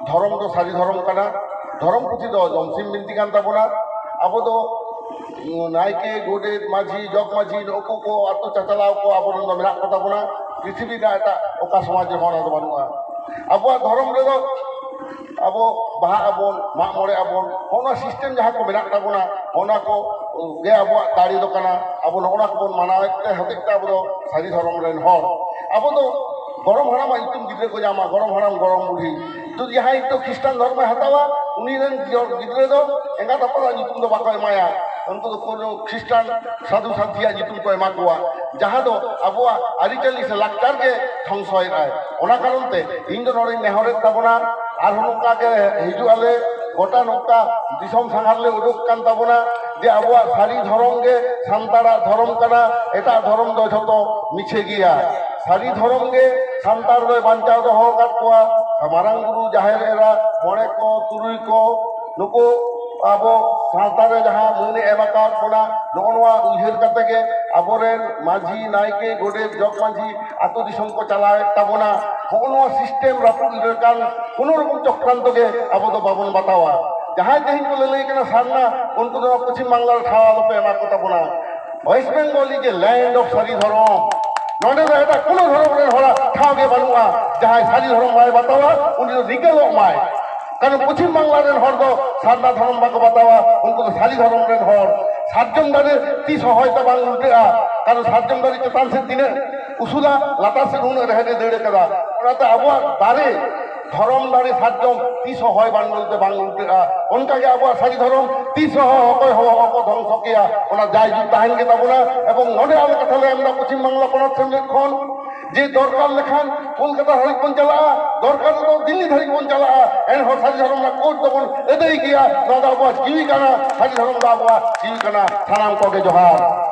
ᱫᱷᱚᱨᱚᱢ ᱫᱚ ᱥᱟᱹᱨᱤ ᱫᱷᱚᱨᱚᱢ ᱠᱟᱱᱟ, ᱫᱷᱚᱨᱚᱢ ᱯᱩᱛᱷᱤ ᱫᱚ ᱡᱚᱢᱥᱤᱢ ᱵᱤᱱᱛᱤ ᱠᱟᱱ ᱛᱟᱵᱚᱱᱟ᱾ ᱟᱵᱚ ᱫᱚ ᱱᱟᱭᱠᱮ, ᱜᱚᱰᱮᱛ, ᱢᱟᱹᱡᱷᱤ, ᱡᱚᱜᱽ ᱢᱟᱹᱡᱷᱤ, ᱱᱩᱠᱩ ᱠᱚ ᱟᱹᱛᱩ ᱪᱟᱪᱟᱞᱟᱣ ᱠᱚ ᱟᱵᱚᱨᱮᱱ ᱫᱚ ᱢᱮᱱᱟᱜ ᱠᱚ ᱛᱟᱵᱚᱱᱟ᱾ ᱯᱨᱤᱛᱷᱤᱵᱤ ᱨᱮᱱᱟᱜ ᱮᱴᱟᱜ ᱚᱠᱟ ᱥᱚᱢᱟᱡᱽ ᱨᱮᱦᱚᱸ ᱚᱱᱟ ᱫᱚ ᱵᱟᱹᱱᱩᱜᱼᱟ᱾ ᱟᱵᱚᱣᱟᱜ ᱫᱷᱚᱨᱚᱢ ᱨᱮᱫᱚ ᱟᱵᱚ ᱵᱟᱦᱟᱜ ᱟᱵᱚᱱ, ᱢᱟᱜ ᱢᱚᱬᱮ ᱟᱵᱚᱱ, ᱦᱚᱸᱜᱼᱚ ᱱᱚᱣᱟ system ᱡᱟᱦᱟᱸ ᱠᱚ ᱢᱮᱱᱟᱜ ᱛᱟᱵᱚᱱᱟ, ᱚᱱᱟ ᱠᱚ ᱜᱮ ᱟᱵᱚᱣᱟᱜ ᱫᱟᱲᱮ ᱫᱚ ᱠᱟᱱᱟ᱾ ᱟᱵᱚ ᱱᱚᱜᱼᱚ ᱱᱟ ᱠᱚᱵᱚᱱ ᱢᱟᱱᱟᱣᱮᱫ ᱛᱮ ᱦᱚᱛᱮᱡ ᱛᱮ ᱟᱵᱚ ᱫᱚ ᱥᱟᱹᱨᱤ ᱫᱷᱚᱨᱚᱢ ᱨᱮᱱ ᱦᱚᱲ᱾ ᱟᱵᱚ ᱫᱚ ᱜᱚᱲᱚᱢ ᱦᱟᱲᱟᱢᱟᱜ ᱧᱩᱛᱩᱢ ᱜᱤᱫᱽᱨᱟᱹ ᱠᱚ ᱧᱟᱢᱟ, ᱜᱚᱲᱚᱢ ᱦᱟᱲᱟᱢ, ᱜᱚᱲᱚᱢ ᱵᱩᱲᱦᱤ᱾ ᱡᱩᱫᱤ ᱡᱟᱦᱟᱸᱭ ᱱᱤᱛᱚᱜ ᱠᱷᱨᱤᱥᱴᱟᱱ ᱫᱷᱚᱨᱢᱚᱭ ᱦᱟᱛᱟᱣᱟ, ᱩᱱᱤ ᱨᱮᱱ ᱜᱤᱫᱽᱨᱟᱹ ᱫᱚ ᱮᱸᱜᱟᱛ ᱟᱯᱟᱛᱟᱜ ᱧᱩᱛᱩᱢ ᱫᱚ ᱵᱟᱠᱚ ᱮᱢᱟᱭᱟ᱾ ᱩᱱᱠᱩ ᱫᱚ ᱯᱩᱨᱟᱹ ᱠᱷᱨᱤᱥᱴᱟᱱ ᱥᱟᱹᱫᱷᱩ ᱥᱟᱹᱫᱷᱤᱭᱟᱜ ᱧᱩᱛᱩᱢ ᱠᱚ ᱮᱢᱟ ᱠᱚᱣᱟ, ᱡᱟᱦᱟᱸ ᱫᱚ ᱟᱵᱚᱣᱟᱜ ᱟᱹᱨᱤᱪᱟᱹᱞᱤ ᱥᱮ ᱞᱟᱠᱪᱟᱨ ᱜᱮ ᱫᱷᱚᱝᱥᱚᱭᱮᱫᱟᱭ᱾ ᱚᱱᱟ ᱠᱟᱨᱚᱱ ᱛᱮ ᱤᱧ ᱫᱚ ᱱᱚᱰᱮᱧ ᱱᱮᱦᱚᱨᱮᱫ ᱛᱟᱵᱚᱱᱟ, ᱟᱨᱦᱚᱸ ᱱᱚᱝᱠᱟ ᱜᱮ ᱦᱤᱡᱩᱜ ᱟᱞᱮ, ᱜᱚᱴᱟ ᱱᱚᱝᱠᱟ ᱫᱤᱥᱚᱢ ᱥᱟᱸᱜᱷᱟᱨ ᱞᱮ ᱩᱰᱩᱠ ᱠᱟᱱ ᱛᱟᱵᱚᱱᱟ, ᱡᱮ ᱟᱵᱚᱣᱟᱜ ᱥᱟᱹᱨᱤ ᱫᱷᱚᱨᱚᱢ ᱜᱮ ᱥᱟᱱᱛᱟᱲᱟᱜ ᱫᱷᱚᱨᱚᱢ ᱠᱟᱱᱟ, ᱮᱴᱟᱜ ᱫᱷᱚᱨᱚᱢ ᱫᱚ ᱡᱷᱚᱛᱚ ᱢᱤᱪᱷᱟᱹ ᱜᱮᱭᱟ᱾ ᱥᱟᱹᱨᱤ ᱫᱷᱚᱨᱚᱢ ᱜᱮ ᱥᱟᱱᱛᱟᱲ ᱫᱚᱭ ᱵᱟᱧᱪᱟᱣ ᱫᱚᱦᱚ ᱟᱠᱟᱫ ᱠᱚᱣᱟ᱾ ᱢᱟᱨᱟᱝ ᱵᱩᱨᱩ, ᱡᱟᱦᱮᱨ ᱮᱨᱟ, ᱢᱚᱬᱮ ᱠᱚ, ᱛᱩᱨᱩᱭ ᱠᱚ, ᱱᱩᱠᱩ ᱟᱵᱚ ᱥᱟᱶᱛᱟ ᱨᱮ ᱡᱟᱦᱟᱸ ᱢᱟᱹᱱᱮ ᱮᱢ ᱟᱠᱟᱫ ᱵᱚᱱᱟ, ᱱᱚᱜᱼᱚ ᱱᱚᱣᱟ ᱩᱭᱦᱟᱹᱨ ᱠᱟᱛᱮ ᱜᱮ ᱟᱵᱚᱨᱮᱱ ᱢᱟᱹᱡᱷᱤ, ᱱᱟᱭᱠᱮ, ᱜᱚᱰᱮᱛ, ᱡᱚᱜᱽ ᱢᱟᱹᱡᱷᱤ ᱟᱹᱛᱩ ᱫᱤᱥᱚᱢ ᱠᱚ ᱪᱟᱞᱟᱣᱮᱫ ᱛᱟᱵᱚᱱᱟ᱾ ᱦᱚᱸᱜᱼᱚ ᱱᱚᱣᱟ system ᱨᱟᱹᱯᱩᱫ ᱞᱮᱠᱟᱱ ᱠᱳᱱᱳ ᱨᱚᱠᱚᱢ ᱪᱚᱠᱨᱟᱱᱛᱚ ᱜᱮ ᱟᱵᱚ ᱫᱚ ᱵᱟᱵᱚᱱ ᱵᱟᱛᱟᱣᱟ᱾ ᱡᱟᱦᱟᱸᱭ ᱛᱮᱦᱮᱧ ᱠᱚ ᱞᱟᱹᱞᱟᱹᱭ ᱠᱟᱱᱟ ᱥᱟᱨᱱᱟ, ᱩᱱᱠᱩ ᱫᱚ ᱱᱚᱣᱟ ᱯᱚᱪᱷᱤᱢ ᱵᱟᱝᱞᱟ ᱨᱮ ᱴᱷᱟᱶ ᱟᱞᱚᱯᱮ ᱮᱢᱟ ᱠᱚ ᱛᱟᱵᱚᱱᱟ᱾ West Bengal is a land of ᱥᱟᱹᱨᱤ ᱫᱷᱚᱨᱚᱢ᱾ ᱱᱚᱰᱮ ᱫᱚ ᱮᱴᱟᱜ ᱠᱳᱱᱳ ᱫᱷᱚᱨᱚᱢ ᱨᱮᱱ ᱦᱚᱲᱟᱜ ᱴᱷᱟᱶ ᱜᱮ ᱵᱟᱹᱱᱩᱜᱼᱟ᱾ ᱡᱟᱦᱟᱸᱭ ᱥᱟᱹᱨᱤ ᱫᱷᱚᱨᱚᱢ ᱵᱟᱭ ᱵᱟᱛᱟᱣᱟ, ᱩᱱᱤ ᱫᱚ ᱱᱤᱠᱟᱹᱞᱚᱜ ᱢᱟᱭ᱾ ᱠᱟᱨᱚᱱ ᱯᱚᱪᱷᱤᱢ ᱵᱟᱝᱞᱟ ᱨᱮᱱ ᱦᱚᱲ ᱫᱚ ᱥᱟᱨᱱᱟ ᱫᱷᱚᱨᱚᱢ ᱵᱟᱠᱚ ᱵᱟᱛᱟᱣᱟ, ᱩᱱᱠᱩ ᱫᱚ ᱥᱟᱹᱨᱤ ᱫᱷᱚᱨᱚᱢ ᱨᱮᱱ ᱦᱚᱲ᱾ ᱥᱟᱨᱡᱚᱢ ᱫᱟᱨᱮ ᱛᱤᱥ ᱦᱚᱸ ᱦᱚᱭ ᱛᱮ ᱵᱟᱝ ᱩᱞᱴᱟᱹᱜᱼᱟ, ᱠᱟᱨᱚᱱ ᱥᱟᱨᱡᱚᱢ ᱫᱟᱨᱮ ᱪᱮᱛᱟᱱ ᱥᱮᱫ ᱛᱤᱱᱟᱹᱜ ᱩᱥᱩᱞᱟ, ᱞᱟᱛᱟᱨ ᱥᱮᱫ ᱩᱱᱟᱹᱜ ᱨᱮᱦᱮᱫ ᱮ ᱫᱟᱹᱲ ᱠᱟᱫᱟ᱾ ᱚᱱᱟᱛᱮ ᱟᱵᱚᱣᱟᱜ ᱫᱟᱨᱮ, ᱫᱷᱚᱨᱚᱢ ᱫᱟᱨᱮ ᱥᱟᱨᱡᱚᱢ ᱛᱤᱥ ᱦᱚᱸ ᱦᱚᱭ ᱵᱟᱱᱰᱚᱞ ᱛᱮ ᱵᱟᱝ ᱩᱞᱴᱟᱹᱜᱼᱟ᱾ ᱚᱱᱠᱟᱜᱮ ᱟᱵᱚᱣᱟᱜ ᱥᱟᱹᱨᱤ ᱫᱷᱚᱨᱚᱢ ᱛᱤᱥ ᱦᱚᱸ ᱚᱠᱚᱭ ᱦᱚᱸ ᱵᱟᱠᱚ ᱫᱷᱚᱝᱥᱚ ᱠᱮᱭᱟ, ᱚᱱᱟ ᱡᱟᱭᱡᱩᱜᱽ ᱛᱟᱦᱮᱱ ᱜᱮ ᱛᱟᱵᱚᱱᱟ᱾ ᱮᱵᱚᱝ ᱱᱚᱰᱮ ᱟᱞᱮ ᱠᱟᱛᱷᱟ ᱞᱮ ᱮᱢ ᱮᱫᱟ ᱯᱚᱪᱷᱤᱢ ᱵᱟᱝᱞᱟ ᱯᱚᱱᱚᱛ ᱥᱮᱢᱞᱮᱫ ᱠᱷᱚᱱ, ᱡᱮ ᱫᱚᱨᱠᱟᱨ ᱞᱮᱠᱷᱟᱱ ᱠᱳᱞᱠᱟᱛᱟ ᱫᱷᱟᱹᱨᱤᱡ ᱵᱚᱱ ᱪᱟᱞᱟᱜᱼᱟ, ᱫᱚᱨᱠᱟᱨ ᱨᱮᱫᱚ ᱫᱤᱞᱞᱤ ᱫᱷᱟᱹᱨᱤᱡ ᱵᱚᱱ ᱪᱟᱞᱟᱜᱼᱟ, ᱮᱱᱦᱚᱸ ᱥᱟᱹᱨᱤ ᱫᱷᱚᱨᱚᱢ ᱨᱮᱱᱟᱜ ᱠᱳᱰ ᱫᱚᱵᱚᱱ ᱟᱹᱫᱟᱹᱭ ᱜᱮᱭᱟ᱾ ᱱᱚᱣᱟ ᱫᱚ ᱟᱵᱚᱣᱟᱜ ᱡᱤᱣᱤ ᱠᱟᱱᱟ, ᱥᱟᱹᱨᱤ ᱫᱷᱚᱨᱚᱢ ᱫᱚ ᱟᱵᱚᱣᱟᱜ ᱡᱤᱣᱤ ᱠᱟᱱᱟ᱾ ᱥᱟᱱᱟᱢ ᱠᱚᱜᱮ ᱡᱚᱦᱟᱨ᱾